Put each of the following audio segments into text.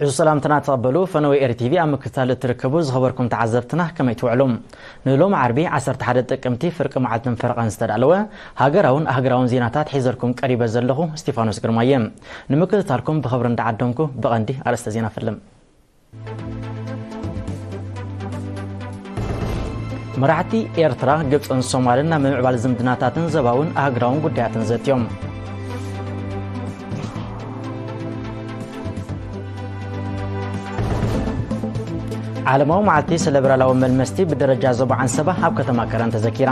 ዕዙዝ ሰላምትና ተቐበሉ። ፈነወ ኤሪ ቲቪ ኣብ ምክትታል እትርከቡ ዝኸበርኩም ተዓዘብትና ከመይ ትውዕሉ? ንሎሚ ዓርቢ ዓሰርተ ሓደ ጥቅምቲ ፍርቂ መዓልትን ፈረቓን ዝተዳለወ ሃገራውን ኣህግራውን ዜናታት ሒዘልኩም ቀሪበ ዘለኹ እስቲፋኖስ ግርማየ። ንምክትታልኩም ብኽብሪ እንዳዓደምኩ ብቐንዲ ኣርእስተ ዜና ፈልም። መራሕቲ ኤርትራ፣ ግብጽን ሶማልን ናብ ምምዕባል ዝምድናታትን ዘባውን ኣህግራውን ጉዳያትን ዘትዮም። ዓለማዊ መዓልቲ ሰለብራላዊ መልመስቲ ብደረጃ ዞባ ዓንሰባ ኣብ ከተማ ከረን ተዘኪራ።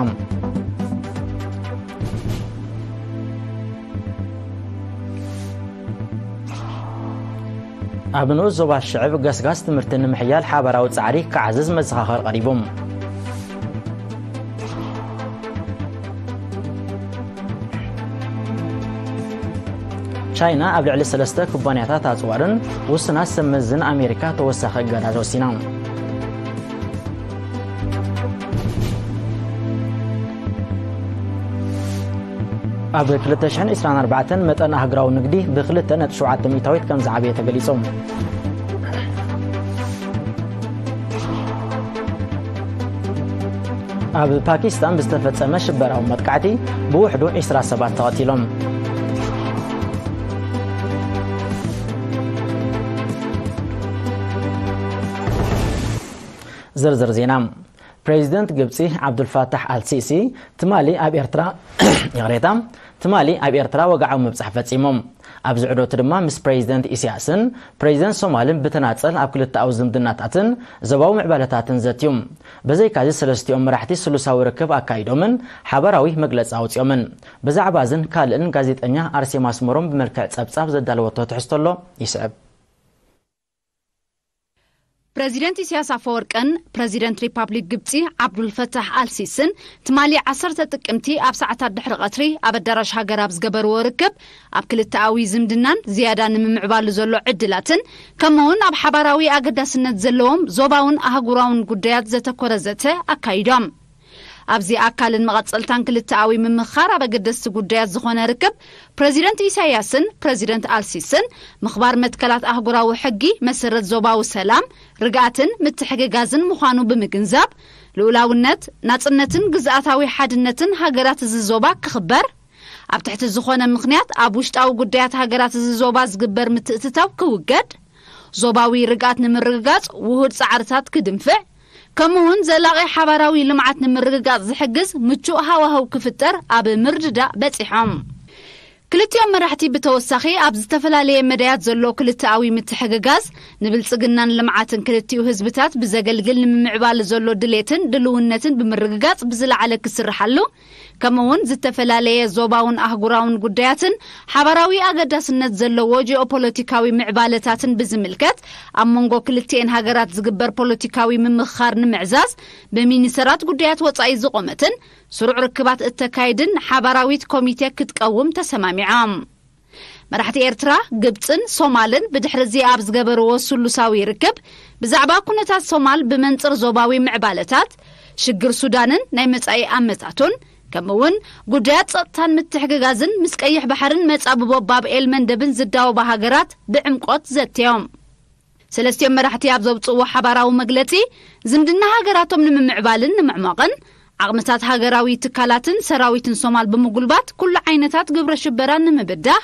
ኣብ ንኡስ ዞባ ሽዕብ ገስጋስ ትምህርቲ ንምሕያል ሓባራዊ ጻዕሪ ክዓዝዝ መዘኻኸሪ ቀሪቡ። ቻይና ኣብ ልዕሊ ሰለስተ ኩባንያታት ኣጽዋርን ውሱናት ሰብ መዝን ኣሜሪካ ተወሳኺ እገዳ ወሲና። ኣብ ክልተ ሽሕን ዕስራን ኣርባዕተን መጠን ኣህግራዊ ንግዲ ብ ክልተ ነጥቢ ሸውዓተ ሚእታዊት ከም ዝዓበየ ተገሊጹ። ኣብ ፓኪስታን ብዝተፈጸመ ሽበራዊ መጥቃዕቲ ብውሕዱ ዕስራ ሰባት ተቐቲሎም። ዝርዝር ዜና። ፕሬዚደንት ግብጺ ዓብዱልፋታሕ ኣልሲሲ ትማሊ ኣብ ኤርትራ፣ ይቕሬታ፣ ትማሊ ኣብ ኤርትራ ወግዓዊ ምብጻሕ ፈጺሞም። ኣብዚ ዑደቱ ድማ ምስ ፕሬዚደንት ኢሳያስን ፕሬዚደንት ሶማልን ብተናጸል ኣብ ክልተኣዊ ዝምድናታትን ዞባዊ ምዕባለታትን ዘትዩ። በዘይካዚ ሰለስቲኦም መራሕቲ ስሉሳዊ ርክብ ኣካይዶምን ሓባራዊ መግለጺ ኣውጺኦምን። ብዛዕባ እዝን ካልእን ጋዜጠኛ ኣርሴማ ኣስመሮም ብመልክዕ ጸብጻብ ዘዳለወቶ ትሕዝቶ ኣሎ፣ ይስዕብ። ፕረዚደንት ኢሳያስ ኣፈወርቅን ፕረዚደንት ሪፓብሊክ ግብጺ ዓብዱልፈታሕ ኣልሲስን ትማሊ ዓሰርተ ጥቅምቲ ኣብ ሰዓታት ድሕሪ ቀትሪ ኣብ ኣዳራሽ ሃገር ኣብ ዝገበርዎ ርክብ፣ ኣብ ክልተኣዊ ዝምድናን ዝያዳ ንምምዕባሉ ዘሎ ዕድላትን፣ ከምኡውን ኣብ ሓባራዊ ኣገዳስነት ዘለዎም ዞባውን ኣህጉራውን ጉዳያት ዘተኮረ ዘተ ኣካይዶም። ኣብዚ ኣካልን መቐጸልታን ክልተኣዊ ምምኽኻር ኣብ ኣገደስቲ ጉዳያት ዝኾነ ርክብ፣ ፕረዚደንት ኢሳያስን ፕረዚደንት ኣልሲስን ምኽባር መትከላት ኣህጉራዊ ሕጊ መሰረት ዞባዊ ሰላም፣ ርግኣትን ምትሕግጋዝን ምዃኑ ብምግንዛብ፣ ልኡላውነት፣ ናጽነትን ግዝኣታዊ ሓድነትን ሃገራት እዚ ዞባ ክኽበር፣ ኣብ ትሕቲ ዝኾነ ምኽንያት ኣብ ውሽጣዊ ጉዳያት ሃገራት እዚ ዞባ ዝግበር ምትእትታው ክውገድ፣ ዞባዊ ርግኣት ንምርግጋጽ ውሁድ ጻዕርታት ክድንፍዕ፣ ከምኡውን ዘላቒ ሓባራዊ ልምዓት ንምርግጋጽ ዝሕግዝ ምቹእ ሃዋህው ክፍጠር ኣብ ምርድዳእ በጺሖም። ክልቲኦም መራሕቲ ብተወሳኺ ኣብ ዝተፈላለየ መዳያት ዘሎ ክልተኣዊ ምትሕግጋዝ ንብልጽግናን ልምዓትን ክልቲኡ ህዝብታት ብዘገልግል ንምምዕባል ዘሎ ድሌትን ድልውነትን ብምርግጋጽ ብዝለዓለ ክስርሓሉ፣ ከምኡውን ዝተፈላለየ ዞባውን ኣህጉራውን ጉዳያትን ሓባራዊ ኣገዳስነት ዘለዎ ጂኦፖለቲካዊ ምዕባለታትን ብዝምልከት ኣብ መንጎ ክልቲኤን ሃገራት ዝግበር ፖለቲካዊ ምምኽኻር ንምዕዛዝ ብሚኒስተራት ጉዳያት ወጻኢ ዝቖመትን ስሩዕ ርክባት እተካይድን ሓባራዊት ኮሚቴ ክትቀውም ተሰማሚዖም። መራሕቲ ኤርትራ፣ ግብጽን ሶማልን ብድሕሪ እዚ ኣብ ዝገበርዎ ስሉሳዊ ርክብ፣ ብዛዕባ ኩነታት ሶማል ብመንጽር ዞባዊ ምዕባለታት፣ ሽግር ሱዳንን ናይ መጻኢ ኣመታቱን፣ ከምኡውን ጉዳያት ጸጥታን ምትሕግጋዝን ምስ ቀይሕ ባሕርን መጻብቦ ባብ ኤል መንደብን ዝዳወባ ሃገራት ብዕምቆት ዘትዮም። ሰለስቲኦም መራሕቲ ኣብ ዘውጽእዎ ሓባራዊ መግለጺ፣ ዝምድና ሃገራቶም ንምምዕባልን ንምዕሟቕን፣ ዓቕምታት ሃገራዊ ትካላትን ሰራዊትን ሶማል ብምጉልባት ኩሉ ዓይነታት ግብረ ሽበራ ንምብዳህ፣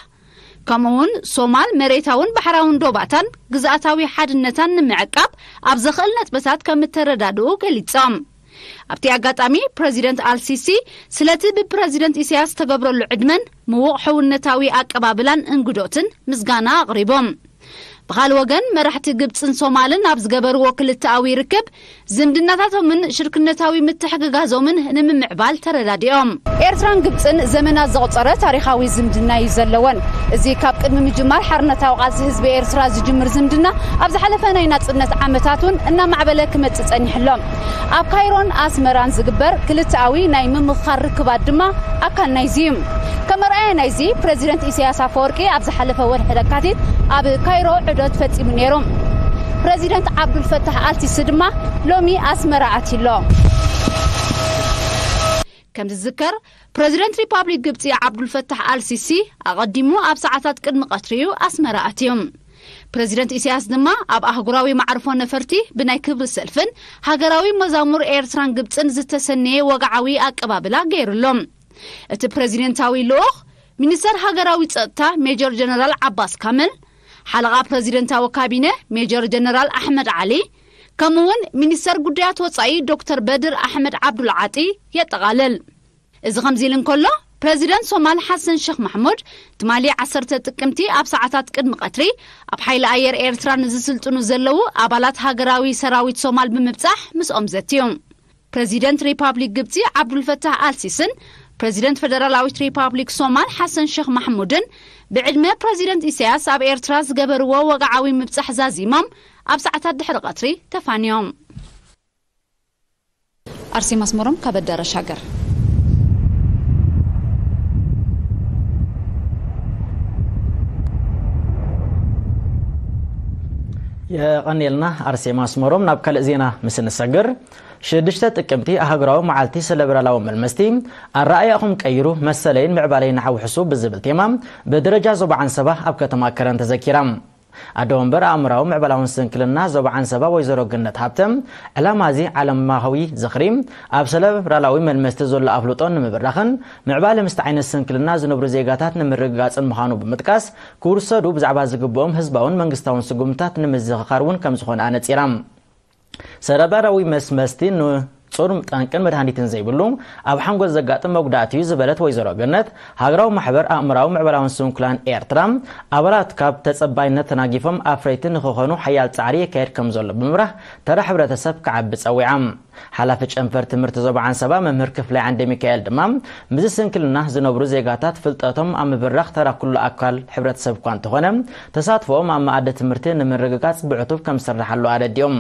ከምኡውን ሶማል መሬታውን ባሕራውን ዶባታን ግዝኣታዊ ሓድነታን ንምዕቃብ ኣብ ዘኽእል ነጥብታት ከም እተረዳድኡ ገሊጾም። ኣብቲ ኣጋጣሚ ፕረዚደንት ኣልሲሲ ስለቲ ብፕረዚደንት ኢሳያስ ዝተገብረሉ ዕድመን ምዉቕ ሕውነታዊ ኣቀባብላን እንግዶትን ምስጋና ኣቕሪቦም። ብኻልእ ወገን፣ መራሕቲ ግብጽን ሶማልን ኣብ ዝገበርዎ ክልተኣዊ ርክብ፣ ዝምድናታቶምን ሽርክነታዊ ምትሕግጋዞምን ንምምዕባል ተረዳዲኦም። ኤርትራን ግብጽን ዘመናት ዘቑጸረ ታሪኻዊ ዝምድና እዩ ዘለወን። እዚ ካብ ቅድሚ ምጅማር ሓርነታዊ ቃልሲ ህዝቢ ኤርትራ ዝጅምር ዝምድና፣ ኣብ ዝሓለፈ ናይ ናጽነት ዓመታት እውን እናማዕበለ ክመጽእ ጸኒሑ ኣሎ። ኣብ ካይሮን ኣስመራን ዝግበር ክልተኣዊ ናይ ምምኽኻር ርክባት ድማ ኣካል ናይዚ እዩ። ከም መርኣያ ናይዚ፣ ፕረዚደንት ኢሳያስ ኣፈወርቂ ኣብ ዝሓለፈ ወርሒ ለካቲት ኣብ ካይሮ ዑደት ፈጺሙ ነይሩ። ፕረዚደንት ዓብዱልፈታሕ ኣልሲሲ ድማ ሎሚ ኣስመራ ኣትዩ ኣሎ። ከም ዝዝከር፣ ፕረዚደንት ሪፓብሊክ ግብጺ ዓብዱልፈታሕ ኣልሲሲ ኣቐዲሙ ኣብ ሰዓታት ቅድሚ ቀትሪ እዩ ኣስመራ ኣትዩ። ፕረዚደንት ኢሳያስ ድማ ኣብ ኣህጉራዊ መዓርፎ ነፈርቲ ብናይ ክብሪ ሰልፍን ሃገራዊ መዛሙር ኤርትራን ግብጽን ዝተሰነየ ወግዓዊ ኣቀባብላ ገይሩሎም። እቲ ፕረዚደንታዊ ልኡኽ፣ ሚኒስተር ሃገራዊ ጸጥታ ሜጀር ጀነራል ዓባስ ካምል፣ ሓለቓ ፕረዚደንታዊ ካቢነ ሜጀር ጀነራል ኣሕመድ ዓሊ፣ ከምኡ'ውን ሚኒስተር ጉዳያት ወጻኢ ዶክተር በድር ኣሕመድ ዓብዱልዓጢ የጠቓልል። እዚ ከምዚ ኢሉ እንከሎ፣ ፕረዚደንት ሶማል ሓሰን ሸኽ ማሕሙድ ትማሊ ዓሰርተ ጥቅምቲ ኣብ ሰዓታት ቅድሚ ቀትሪ ኣብ ሓይሊ ኣየር ኤርትራ ንዝስልጥኑ ዘለዉ ኣባላት ሃገራዊ ሰራዊት ሶማል ብምብጻሕ ምስኦም ዘትዩ። ፕረዚደንት ሪፓብሊክ ግብጺ ዓብዱልፈታህ ኣልሲስን ፕረዚደንት ፈደራላዊት ሪፓብሊክ ሶማል ሓሰን ሸኽ ማሕሙድን ብዕድመ ፕረዚደንት ኢሳያስ ኣብ ኤርትራ ዝገበርዎ ወግዓዊ ምብጻሕ ዛዚሞም ኣብ ሰዓታት ድሕሪ ቀትሪ ተፋንዮም። ኣርሴማ ኣስመሮም ካብ ኣዳራሽ ሃገር። የቐንየልና ኣርሴማ ኣስመሮም። ናብ ካልእ ዜና ምስ እንሰግር፣ ሽዱሽተ ጥቅምቲ ኣህጉራዊ መዓልቲ ሰለብራላዊ መልመስቲ፣ ኣረኣእያኹም ቀይሩ፣ መሰለይን ምዕባለይን ኣውሕሱ ብዝብል ቴማ ብደረጃ ዞባ ዓንሰባ ኣብ ከተማ ከረን ተዘኪራ። ኣደ ወንበር ኣእምራዊ ምዕባላውን ስንክልና ዞባ ዓንሰባ ወይዘሮ ገነት ሃብተ፣ ዕላማ እዚ ዓለማዊ ዝኽሪ ኣብ ሰለብራላዊ መልመስቲ ዘሎ ኣፍልጦ ንምብራኽን ምዕባለ ምስቲ ዓይነት ስንክልና ዝነብሩ ዜጋታት ንምርግጋጽን ምዃኑ ብምጥቃስ፣ ክውሰዱ ብዛዕባ ዝግብኦም ህዝባውን መንግስታውን ስጉምታት ንምዝኽኻር እውን ከም ዝኾነ ኣነጺራ። ሰለብራላዊ መስመስቲ ንጹር ጠንቅን መድሃኒትን ዘይብሉ ኣብ ሓንጎል ዘጋጥም መጉዳእቲ እዩ ዝበለት ወይዘሮ ገነት፣ ሃገራዊ ማሕበር ኣእምራዊ ምዕባላውን ስንኩላን ኤርትራ ኣባላት ካብ ተጸባይነት ተናጊፎም ኣፍረይቲ ንኽኾኑ ሓያል ጻዕሪ የካየድ ከም ዘሎ ብምብራህ፣ ተራ ሕብረተሰብ ክዓቢ ጸዊዓ። ሓላፊ ጨንፈር ትምህርቲ ዞባ ዓንሰባ መምህር ክፍላይ ዓንደ ሚካኤል ድማ፣ ምስዚ ስንክልና ዝነብሩ ዜጋታት ፍልጠቶም ኣብ ምብራኽ ተራ ኩሉ ኣካል ሕብረተሰብ እኳ እንተኾነ፣ ተሳትፎኦም ኣብ መኣዲ ትምህርቲ ንምርግጋጽ ብዕቱብ ከም ዝስርሓሉ ኣረዲኦም።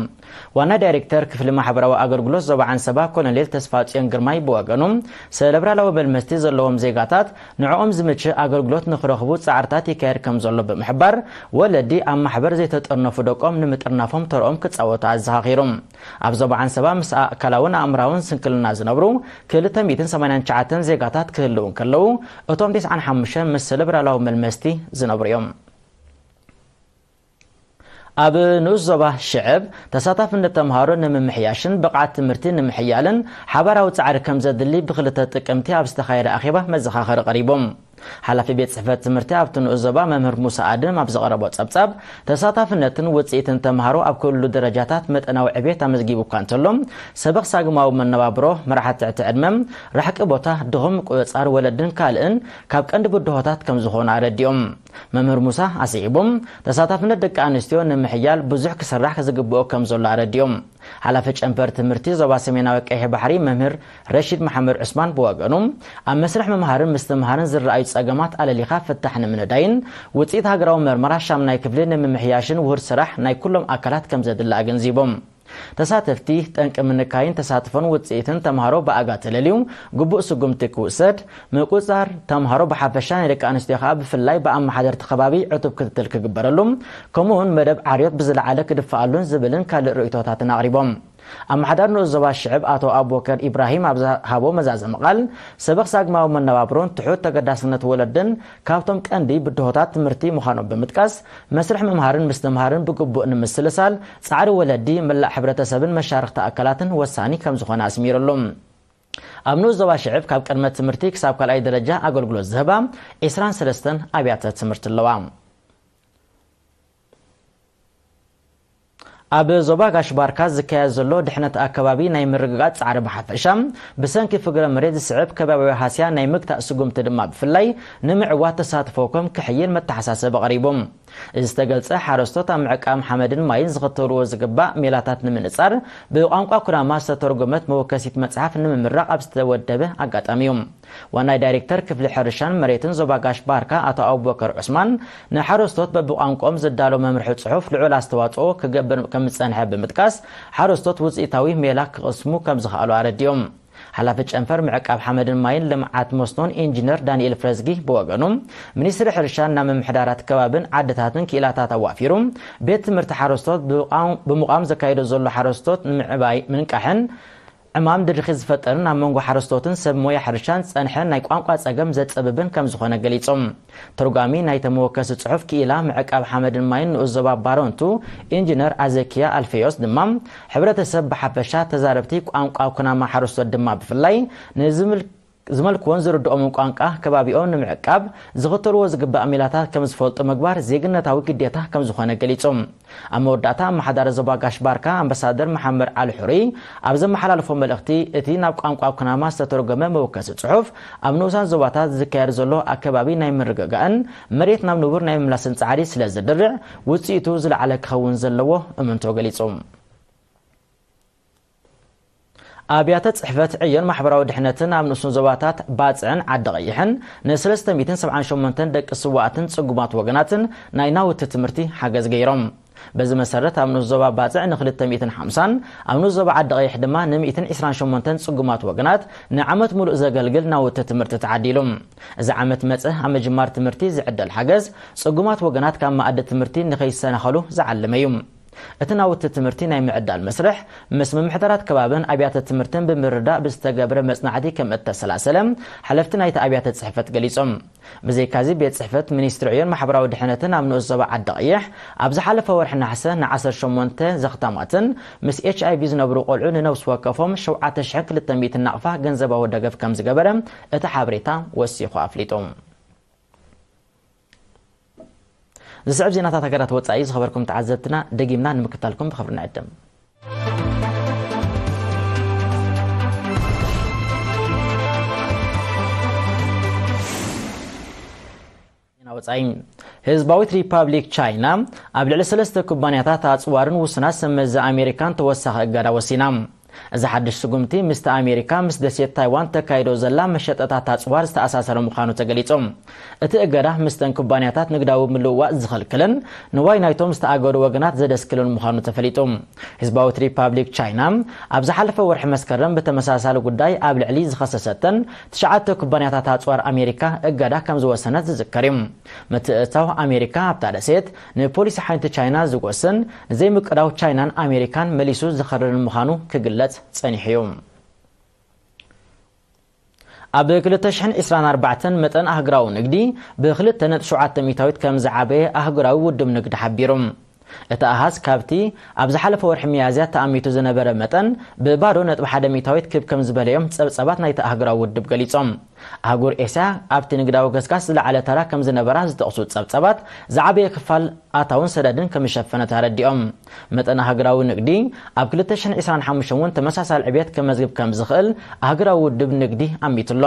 ዋና ዳይሬክተር ክፍሊ ማሕበራዊ ኣገልግሎት ዞባ ዓንሰባ ኮሎኔል ተስፋጽዮን ግርማይ ብወገኑ፣ ሰለብራላዊ መልመስቲ ዘለዎም ዜጋታት ንዕኦም ዝምችእ ኣገልግሎት ንኽረኽቡ ጻዕርታት ይካየድ ከም ዘሎ ብምሕባር፣ ወለዲ ኣብ ማሕበር ዘይተጠርነፉ ደቆም ንምጥርናፎም ተርኦም ክጻወቱ ኣዘኻኺሩ። ኣብ ዞባ ዓንሰባ ምስ ኣካላውን ኣእምራውን ስንክልና ዝነብሩ ክልተ ሚእትን ሰማንያን ትሽዓተን ዜጋታት ክህልዉ እንከለዉ፣ እቶም ተስዓን ሓሙሽተን ምስ ሰለብራላዊ መልመስቲ ዝነብሩ እዮም። ኣብ ንኡስ ዞባ ሽዕብ፣ ተሳታፍነት ተምሃሮ ንምምሕያሽን ብቕዓት ትምህርቲ ንምሕያልን ሓባራዊ ጻዕሪ ከም ዘድሊ ብክልተ ጥቅምቲ ኣብ ዝተኻየደ ኣኼባ መዘኻኸሪ ቀሪቡ። ሓላፊ ቤት ጽሕፈት ትምህርቲ ኣብቲ ንኡስ ዞባ መምህር ሙሳ ኣድም ኣብ ዘቐረቦ ጸብጻብ፣ ተሳታፍነትን ውጽኢትን ተምሃሮ ኣብ ኩሉ ደረጃታት መጠናዊ ዕቤት ኣመዝጊቡ እኳ እንተሎ፣ ሰበኽ ሳግማዊ መነባብሮ፣ መርሓት ትሕቲ ዕድመ፣ ራሕቂ ቦታ፣ ድኹም ምቁጽጻር ወለድን ካልእን ካብ ቀንዲ ብድሆታት ከም ዝኾኑ ኣረዲኦም። መምህር ሙሳ ኣስዒቦም፣ ተሳታፍነት ደቂ ኣንስትዮ ንምሕያል ብዙሕ ክስራሕ ዝግብኦ ከም ዘሎ ኣረዲኦም። ሓላፊ ጨንፈር ትምህርቲ ዞባ ሰሜናዊ ቀይሕ ባሕሪ መምህር ረሺድ መሓመድ ዑስማን ብወገኑ፣ ኣብ መስርሕ ምምሃርን ምስትምሃርን ዝረኣዩ ጸገማት ኣለሊኻ ፍታሕ ንምንዳይን ውጽኢት ሃገራዊ መርመራ ሻምናይ ክፍሊ ንምምሕያሽን ውሁድ ስራሕ ናይ ኩሎም ኣካላት ከም ዘድሊ ኣገንዚቦም። ተሳተፍቲ፣ ጠንቂ ምንካይን ተሳትፎን ውጽኢትን ተምሃሮ ብኣጋ ተለልዩ ግቡእ ስጉምቲ ክውሰድ፣ ምቁጽጻር ተምሃሮ ብሓፈሻ፣ ናይ ደቂ ኣንስትዮ ከኣ ብፍላይ ብኣመሓደርቲ ከባቢ ዕቱብ ክትትል ክግበረሉ፣ ከምኡ'ውን መደብ ዓርዮት ብዝለዓለ ክድፈኣሉን ዝብልን ካልእ ርእይቶታትን ኣቕሪቦም። ኣመሓዳሪ ንኡስ ዞባ ሽዕብ ኣቶ ኣቡበከር ኢብራሂም ኣብ ዝሃቦ መዛዘሚ ቃል፣ ሰበኽ ሳግማዊ መነባብሮን ትሑት ተገዳስነት ወለድን ካብቶም ቀንዲ ብድሆታት ትምህርቲ ምዃኖም ብምጥቃስ፣ መስርሕ ምምሃርን ምስትምሃርን ብግቡእ ንምስልሳል ጻዕሪ ወለዲ፣ መላእ ሕብረተሰብን መሻርኽቲ ኣካላትን ወሳኒ ከም ዝኾነ ኣስሚሩሉ። ኣብ ንኡስ ዞባ ሽዕብ ካብ ቅድመ ትምህርቲ ክሳብ ካልኣይ ደረጃ ኣገልግሎት ዝህባ ዒስራን ሰለስተን ኣብያተ ትምህርቲ ኣለዋ። ኣብ ዞባ ጋሽ ባርካ ዝካየድ ዘሎ ድሕነት ኣከባቢ ናይ ምርግጋጽ ጻዕሪ ብሓፈሻ፣ ብሰንኪ ፍግረ መሬት ዝስዕብ ከባቢያዊ ሃስያ ናይ ምግታእ ስጉምቲ ድማ ብፍላይ ንምዕዋት ተሳትፎኩም ክሕይል መተሓሳሰቢ ቀሪቡ። እዚ ዝተገልጸ ሓረስቶት ኣብ ምዕቃብ ሓመድን ማይን ዝኽተልዎ ዝግባእ ሜላታት ንምንጻር ብቋንቋ ኩናማ ዝተተርጎመት መወከሲት መጽሓፍ ንምምራቕ ኣብ ዝተወደበ ኣጋጣሚ እዩ። ዋና ዳይሬክተር ክፍሊ ሕርሻን መሬትን ዞባ ጋሽ ባርካ ኣቶ ኣቡበከር ዑስማን ንሓረስቶት በብቋንቋኦም ዝዳሎ መምርሒ ጽሑፍ ልዑል ኣስተዋጽኦ ክገብር ከም ዝጸንሐ ብምጥቃስ፣ ሓረስቶት ውጽኢታዊ ሜላ ክቕስሙ ከም ዝኸኣሉ ኣረዲኦም። ሓላፊ ጨንፈር ምዕቃብ ሓመድን ማይን ልምዓት መስኖን ኢንጂነር ዳንኤል ፍረዝጊ ብወገኑ፣ ሚኒስትሪ ሕርሻን ናብ ምምሕዳራት ከባብን ዓድታትን ክኢላታት ኣዋፊሩ፣ ቤት ትምህርቲ ሓረስቶት ብቋም-፣ ብምቋም ዘካይዶ ዘሎ ሓረስቶት ንምዕባይ ምንቃሕን ዕማም ድርኺት ዝፈጥርን ኣብ መንጎ ሓረስቶትን ሰብ ሞያ ሕርሻን ዝጸንሐ ናይ ቋንቋ ጸገም ዘጸብብን ከም ዝኾነ ገሊጾም። ተርጓሚ ናይ ተመወከሲ ጽሑፍ ክኢላ ምዕቃብ ሓመድን ማይን ንኡስ ዞባ ባረንቱ ኢንጂነር ኣዘኪያ ኣልፌዮስ ድማ፣ ሕብረተሰብ ብሓፈሻ፣ ተዛረብቲ ቋንቋ ኩናማ፣ ሓረስቶት ድማ ብፍላይ፣ ንዝምል-፣ ዝመልክዎን ዝርድኦምን ቋንቋ ከባቢኦም ንምዕቃብ ዝኽተልዎ ዝግባእ ሜላታት ከም ዝፈልጡ ምግባር ዜግነታዊ ግዴታ ከም ዝኾነ ገሊጾም። ኣብ መወዳእታ፣ ኣመሓዳሪ ዞባ ጋሽ ባርካ ኣምባሳደር መሓመድ ዓሊ ሑሪ ኣብ ዘመሓላለፎ መልእኽቲ፣ እቲ ናብ ቋንቋ ኩናማ ዝተተርጎመ መወከሲ ጽሑፍ ኣብ ንኡሳን ዞባታት ዝካየድ ዘሎ ኣከባቢ ናይ ምርግጋእን መሬት ናብ ንቡር ናይ ምምላስን ጻዕሪ ስለ ዝድርዕ፣ ውጽኢቱ ዝለዓለ ክኸውን ዘለዎ እምንቶ ገሊጹ። ኣብያተ ጽሕፈት ዕዮን ማሕበራዊ ድሕነትን ኣብ ንኡሱን ዞባታት ባጽዕን ዓዲ ቀይሕን ንሰለስተ ሚእትን ሰብዓን ሸሞንተን ደቂ ስዋኣትን ጽጉማት ወገናትን ናይ ናውቲ ትምህርቲ ሓገዝ ገይሮም። በዚ መሰረት፣ ኣብ ንኡስ ዞባ ባጽዕ ንክልተ ሚእትን ሓምሳን፣ ኣብ ንኡስ ዞባ ዓዲ ቀይሕ ድማ ንሚእትን ዒስራን ሸሞንተን ጽጉማት ወገናት ንዓመት ሙሉእ ዘገልግል ናውቲ ትምህርቲ ተዓዲሉ። እዚ ዓመት መጸ ኣብ ምጅማር ትምህርቲ ዝዕደል ሓገዝ፣ ጽጉማት ወገናት ካብ መኣዲ ትምህርቲ ንኸይሰናኸሉ ዝዓለመ እዩ። እቲ ናውቲ ትምህርቲ ናይ ምዕዳል መስርሕ፣ ምስ ምምሕዳራት ከባብን ኣብያተ ትምህርትን ብምርዳእ ብዝተገብረ መጽናዕቲ ከም እተሰላሰለ፣ ሓለፍቲ ናይቲ ኣብያተ ጽሕፈት ገሊጾም። ብዘይካዚ፣ ቤት ጽሕፈት ሚኒስትሪ ዕዮን ማሕበራዊ ድሕነትን ኣብ ንኡስ ዞባ ዓዲ ቀይሕ፣ ኣብ ዝሓለፈ ወርሒ ነሓሰ ንዓሰርተ ሸሞንተ ዘኽታማትን ምስ ኤች ኣይ ቪ ዝነብሩ ቆልዑ ንነብሲ ወከፎም ሸውዓተ ሽሕን ክልተ ሚእትን ናቕፋ ገንዘባዊ ደገፍ ከም ዝገበረ እቲ ሓበሬታ ወሲኹ ኣፍሊጡ። ዝስዕብ ዜናታት ሃገራት ወጻኢ ዝኸበርኩም ተዓዘብትና፣ ደጊምና ንምክታልኩም ብኽብሪ ንዕድም። ዜና ወጻኢ። ህዝባዊት ሪፓብሊክ ቻይና ኣብ ልዕሊ ሰለስተ ኩባንያታት ኣጽዋርን ውሱናት ሰብ መዚ ኣሜሪካን ተወሳኺ እገዳ ወሲና። እዚ ሓድሽ ስጉምቲ ምስቲ ኣሜሪካ ምስ ደሴት ታይዋን ተካይዶ ዘላ መሸጠታት ኣጽዋር ዝተኣሳሰረ ምዃኑ ተገሊጹ። እቲ እገዳ፣ ምስተን ኩባንያታት ንግዳዊ ምልውዋጥ ዝኸልክልን ንዋይ ናይቶም ዝተኣገዱ ወገናት ዘደስክልን ምዃኑ ተፈሊጡ። ህዝባዊት ሪፓብሊክ ቻይና፣ ኣብ ዝሓለፈ ወርሒ መስከረም ብተመሳሳሊ ጉዳይ ኣብ ልዕሊ ዝኸሰሰተን ትሽዓተ ኩባንያታት ኣጽዋር ኣሜሪካ እገዳ ከም ዝወሰነት ዝዝከር እዩ። ምትእትታው ኣሜሪካ ኣብታ ደሴት ንፖሊሲ ሓይንቲ ቻይና ዝጎስን፣ ንዘይምቅዳው ቻይናን ኣሜሪካን መሊሱ ዝኸርርን ምዃኑ ክግለጽ ጸኒሑ እዩ። ኣብ ክልተ ሽሕን ዕስራን ኣርባዕተን፣ መጠን ኣህጉራዊ ንግዲ ብክልተ ነጥቢ ሸውዓተ ሚእታዊት ከም ዝዓበየ ኣህጉራዊ ውድብ ንግዲ ሓቢሩ። እቲ ኣሃዝ፣ ካብቲ ኣብ ዝሓለፈ ወርሒ ሚያዝያ ተኣሚቱ ዝነበረ መጠን ብባዶ ነጥቢ ሓደ ሚእታዊት ክብ ከም ዝበለ እዮም ጸብጻባት ናይቲ ኣህጉራዊ ውድብ ገሊጾም። ኣህጉር ኤስያ ኣብቲ ንግዳዊ ገስጋስ ዝለዓለ ተራ ከም ዝነበራ ዝጠቕሱ ጸብጻባት፣ ዝዓበየ ክፋል ኣታውን ሰደድን ከም ዝሸፈነት ኣረዲኦም። መጠን ኣህጉራዊ ንግዲ ኣብ ክልተ ሽሕን ዕስራን ሓሙሽተን እውን ተመሳሳሊ ዕብየት ከመዝግብ ከም ዝኽእል ኣህጉራዊ ውድብ ንግዲ ኣሚቱ ኣሎ።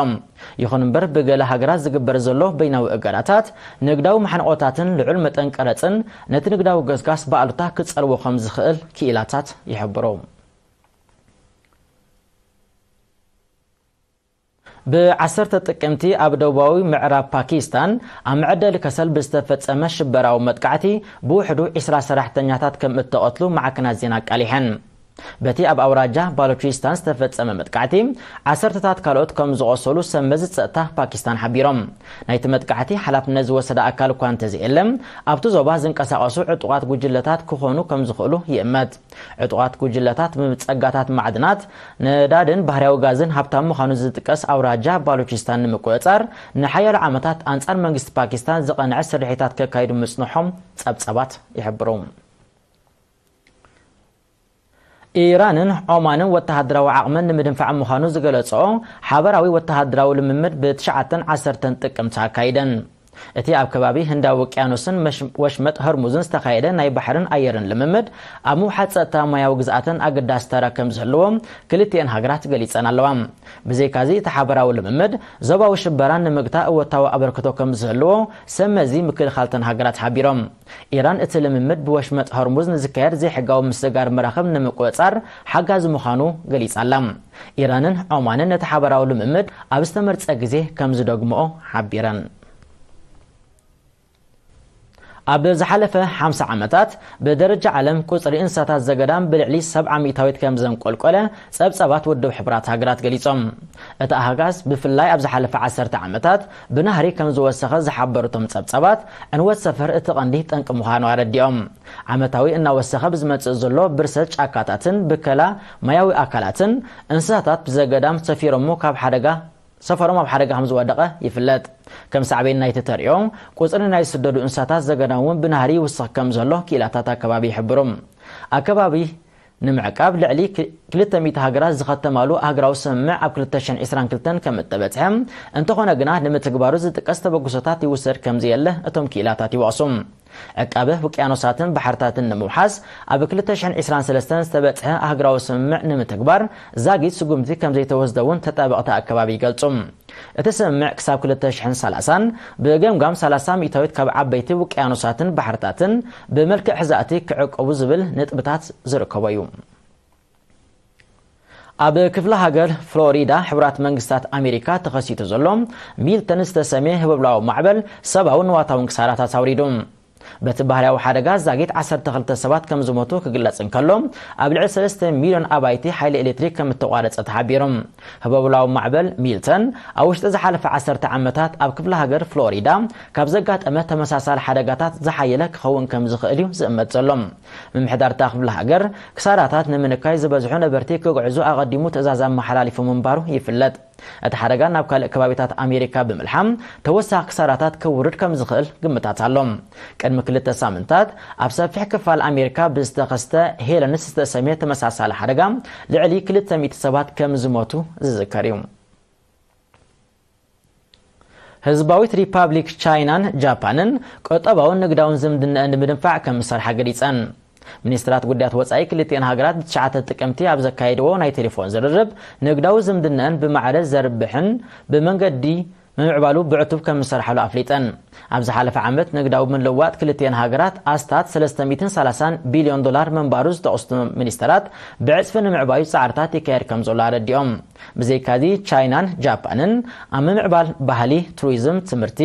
ይኹን እምበር፣ ብገለ ሃገራት ዝግበር ዘሎ በይናዊ እገዳታት፣ ንግዳዊ ማሕንቆታትን ልዑል መጠን ቀረጽን ነቲ ንግዳዊ ገስጋስ ብኣሉታ ክጸልዎ ከም ዝኽእል ክኢላታት ይሕብሩ። ብ ዓሰርተ ጥቅምቲ ኣብ ደቡባዊ ምዕራብ ፓኪስታን ኣብ መዐደሊ ከሰል ብዝተፈጸመ ሽበራዊ መጥቃዕቲ ብውሕዱ ዕስራ ሰራሕተኛታት ከም እተቐትሉ ማዕከናት ዜና ኣቃሊሐን። በቲ ኣብ ኣውራጃ ባሎቺስታን ዝተፈጸመ መጥቃዕቲ፣ ዓሰርተታት ካልኦት ከም ዝቖሰሉ ሰብ መዚ ጸጥታ ፓኪስታን ሓቢሮም። ናይቲ መጥቃዕቲ ሓላፍነት ዝወሰደ ኣካል እኳ እንተዘየለ፣ ኣብቲ ዞባ ዝንቀሳቐሱ ዕጡቓት ጉጅለታት ክኾኑ ከም ዝኽእሉ ይእመት። ዕጡቓት ጉጅለታት ብጸጋታት ማዕድናት፣ ነዳድን ባህርያዊ ጋዝን ሃብታም ምዃኑ ዝጥቀስ ኣውራጃ ባሎቺስታን ንምቁጽጻር፣ ንሓያሎ ዓመታት ኣንጻር መንግስቲ ፓኪስታን ዝቐንዐ ስርሒታት ከካይዱ ምጽንሖም ጸብጻባት ይሕብሩ። ኢራንን ዖማንን ወተሃደራዊ ዓቕመን ንምድንፋዕ ምዃኑ ዝገለጸኦ ሓበራዊ ወተሃደራዊ ልምምድ ብትሽዓተን ዓሰርተን ጥቅምቲ ኣካይደን። እቲ ኣብ ከባቢ ህንዳዊ ውቅያኖስን መሽ-፣ ወሽመጥ ሆርሙዝን ዝተኻየደ ናይ ባሕርን ኣየርን ልምምድ፣ ኣብ ምውሓድ ጸጥታ ማያዊ ግዝኣተን ኣገዳሲ ተራ ከም ዝህልዎ ክልቲኤን ሃገራት ገሊጸን ኣለዋ። ብዘይካዚ፣ እቲ ሓበራዊ ልምምድ፣ ዞባዊ ሽበራ ንምግታእ እወታዊ ኣበርክቶ ከም ዝህልዎ ሰብ መዚ ምክልኻል እተን ሃገራት ሓቢሮም። ኢራን፣ እቲ ልምምድ ብወሽመጥ ሆርሙዝ ንዝካየድ ዘይሕጋዊ ምስጋር መራኽብ ንምቁጽጻር ሓጋዚ ምዃኑ ገሊጻ ኣላ። ኢራንን ዖማንን ነቲ ሓበራዊ ልምምድ ኣብ ዝተመርጸ ግዜ ከም ዝደግምኦ ሓቢረን። ኣብ ዝሓለፈ ሓምሳ ዓመታት ብደረጃ ዓለም ቁጽሪ እንስሳታት ዘገዳም ብልዕሊ ሰብዓ ሚእታዊት ከም ዘንቆልቆለ ጸብጻባት ውድብ ሕቡራት ሃገራት ገሊጾም። እቲ ኣሃጋዝ ብፍላይ ኣብ ዝሓለፈ ዓሰርተ ዓመታት ብናህሪ ከም ዝወሰኸ ዝሓበሩ እቶም ጸብጻባት፣ ዕንወት ሰፈር እቲ ቀንዲ ጠንቂ ምዃኑ ኣረዲኦም። ዓመታዊ እናወሰኸ ብዝመጽእ ዘሎ ብርሰት ጫካታትን ብከላ ማያዊ ኣካላትን፣ እንስሳታት ብዘገዳም ሰፊሮሞ ካብ ሓደጋ ሰፈሮም ኣብ ሓደጋ ከም ዝወደቐ ይፍለጥ። ከም ሳዕቤን ናይቲ ተርእዮ፣ ቁጽሪ ናይ ዝስደዱ እንስሳታት ዘገዳም እውን ብናህሪ ይውስኽ ከም ዘሎ ክኢላታት ኣከባቢ ይሕብሩ። ኣከባቢ ንምዕቃብ ልዕሊ ክልተ ሚእቲ ሃገራት ዝኸተማሉ ኣህግራዊ ስምምዕ ኣብ ክልተ ሽሕን ዕስራን ክልተን ከም እተበጽሐ፣ እንተኾነ ግና ንምትግባሩ ዝጥቀስ ተበግሶታት ይውሰድ ከም ዘየለ እቶም ክኢላታት ይወቕሱ። ዕቃበ ውቅያኖሳትን ባሕርታትን ንምውሓስ ኣብ ክልተ ሽሕን ዕስራን ሰለስተን ዝተበጽሐ ኣህግራዊ ስምምዕ ንምትግባር ዛጊት ስጉምቲ ከም ዘይተወስደ እውን ተጣበቕቲ ኣከባቢ ይገልጹ። እቲ ስምምዕ ክሳብ ክልተ ሽሕን ሰላሳን ብገምጋም ሰላሳ ሚእታዊት ካብ ዓበይቲ ውቅያኖሳትን ባሕርታትን ብመልክዕ ሕዛእቲ ክዕቀቡ ዝብል ነጥብታት ዝርከቦ እዩ። ኣብ ክፍለ ሃገር ፍሎሪዳ ሕቡራት መንግስታት ኣሜሪካ ተኸሲቱ ዘሎ ሚልተን ዝተሰምየ ህቦብላዊ ማዕበል ሰብኣውን ንዋታውን ክሳራታት ኣውሪዱ። በቲ ባህርያዊ ሓደጋ ዛጊት ዓሰርተ ክልተ ሰባት ከም ዝሞቱ ክግለጽ እንከሎ፣ ኣብ ልዕሊ ሰለስተ ሚልዮን ኣባይቲ ሓይሊ ኤሌክትሪክ ከም እተቋረጸ ተሓቢሩ። ህቦብላዊ ማዕበል ሚልተን ኣብ ውሽጢ ዝሓለፈ ዓሰርተ ዓመታት ኣብ ክፍለ ሃገር ፍሎሪዳ ካብ ዘጋጠመ ተመሳሳሊ ሓደጋታት ዝሓየለ ክኸውን ከም ዝኽእል እዩ ዝእመት ዘሎ። ምምሕዳር እታ ክፍለ ሃገር ክሳራታት ንምንካይ ዝበዝሑ ነበርቲ ክግዕዙ ኣቐዲሙ ትእዛዝ ኣመሓላሊፉ ምንባሩ ይፍለጥ። እቲ ሓደጋ ናብ ካልእ ከባቢታት ኣሜሪካ ብምልሓም ተወሳኺ ክሳራታት ከውርድ ከም ዝኽእል ግምታት ኣሎ። ቅድሚ ክልተ ሳምንታት ኣብ ሰፊሕ ክፋል ኣሜሪካ ብዝተኸስተ ሄለንስ ዝተሰምየ ተመሳሳሊ ሓደጋ ልዕሊ ክልተ ሚእቲ ሰባት ከም ዝሞቱ ዝዝከር እዩ። ህዝባዊት ሪፓብሊክ ቻይናን ጃፓንን ቁጠባውን ንግዳውን ዝምድናኣን ንምድንፋዕ ከም ዝሰርሓ ገሊጸን። ሚኒስትራት ጉዳያት ወጻኢ ክልቲኣን ሃገራት ብትሽዓተ ጥቅምቲ ኣብ ዘካየድዎ ናይ ቴሌፎን ዝርርብ፣ ንግዳዊ ዝምድናኣን ብማዕረ ዘርብሕን ብመንገዲ ምምዕባሉ ብዕቱብ ከም ዝሰርሓሉ ኣፍሊጠን። ኣብ ዝሓለፈ ዓመት ንግዳዊ ምልውዋጥ ክልቲኣን ሃገራት ኣስታት ሰለስተ ሚእትን ሰላሳን ቢልዮን ዶላር ምንባሩ ዝጠቕሱ ሚኒስተራት፣ ብዕጽፊ ንምዕባዩ ጻዕርታት ይካየድ ከም ዘሎ ኣረዲኦም። ብዘይካዚ፣ ቻይናን ጃፓንን ኣብ ምምዕባል ባህሊ፣ ቱሪዝም፣ ትምህርቲ፣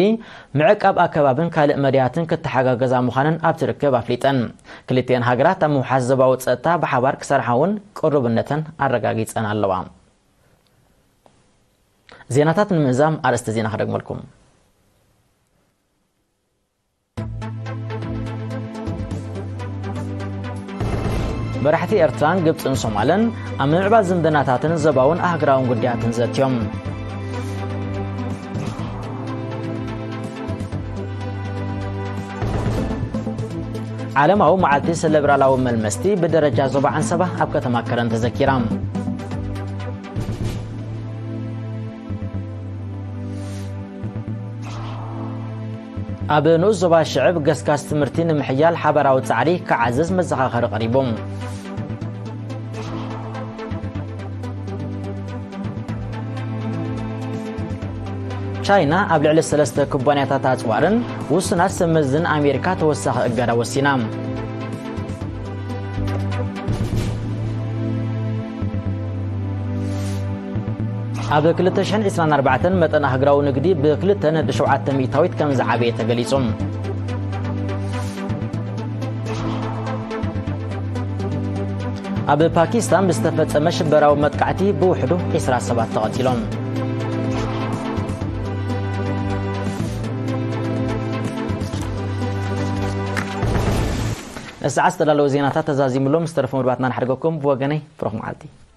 ምዕቃብ ኣከባብን ካልእ መዳያትን ክተሓጋገዛ ምዃነን ኣብቲ ርክብ ኣፍሊጠን። ክልቲኣን ሃገራት ኣብ ምውሓስ ዞባዊ ጸጥታ ብሓባር ክሰርሓ እውን ቅሩብነተን ኣረጋጊጸን ኣለዋ። ዜናታት ንምእዛም ኣርእስቲ ዜና ክደግመልኩም። መራሕቲ ኤርትራን ግብጽን ሶማልን ኣብ ምምዕባል ዝምድናታትን ዞባውን ኣህጉራውን ጉዳያትን ዘትዮም። ዓለማዊ መዓልቲ ሰለብራላዊ መልመስቲ ብደረጃ ዞባ ዓንሰባ ኣብ ከተማ ከረን ተዘኪራ። ኣብ ንኡስ ዞባ ሽዕብ ገስጋስ ትምህርቲ ንምሕያል ሓባራዊ ጻዕሪ ክዓዝዝ መዘኻኸሪ ቀሪቡ። ቻይና ኣብ ልዕሊ ሰለስተ ኩባንያታት ኣጽዋርን ውሱናት ሰብ መዝን ኣሜሪካ ተወሳኺ እገዳ ወሲና። ኣብ ክልተ ሽሕን ዕስራን ኣርባዕተን መጠን ኣህጉራዊ ንግዲ ብክልተ ነጥቢ ሸውዓተ ሚእታዊት ከም ዝዓበየ ተገሊጹ። ኣብ ፓኪስታን ብዝተፈጸመ ሽበራዊ መጥቃዕቲ ብውሕዱ ዕስራ ሰባት ተቐቲሎም። ንሰዓት ዝተዳለወ ዜናታት ተዛዚሙሎም ዝተረፉ መደባትና ንሓድገኩም። ብወገነይ ብሩኽ መዓልቲ።